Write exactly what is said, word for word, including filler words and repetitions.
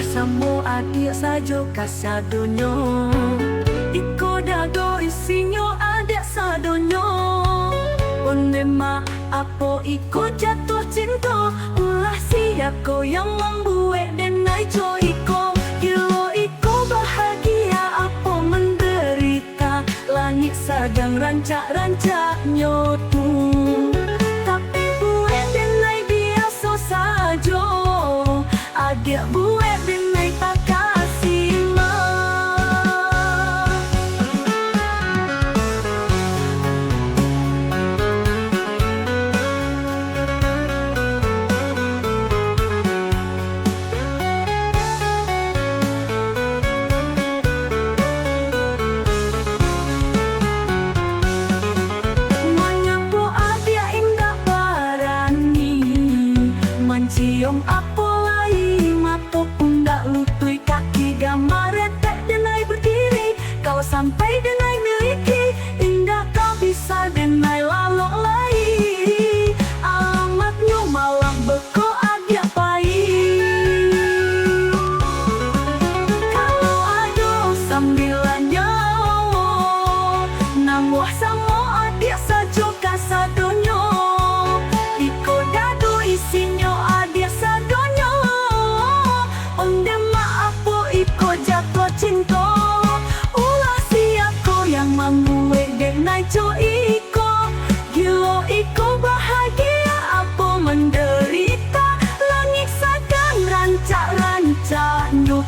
Samo adiak sajo kasadonyo, iko dado isinyo adiak sadonyo. Onde ma apo iko jatuah cinto, ulah sia ko yang mambuek denai co iko. Gilo iko bahagia apo manderita, langik sadang rancak-rancaknyo tu. Tapi buek denai biaso sajo, adiak buek denai takasima. Manyapo adiak indak barani, mancium apo lai mato pun dak lutuik, kaki gamaretek denai badiri. Kalau sampai denai miliki, indak ka bisa denai lalok lai. Alamatnyo malam beko adiak pai. Kalau ado sambilan nyawo, namuah samo adiak sajo kasadonyo. Iko dado isinyo adiak sadonyo. Onde ma apo iko jatuah cinto, ulah sia ko yang mambuek denai co iko. Gilo iko bahagia apo manderita, langik sadang rancak-rancaknyo.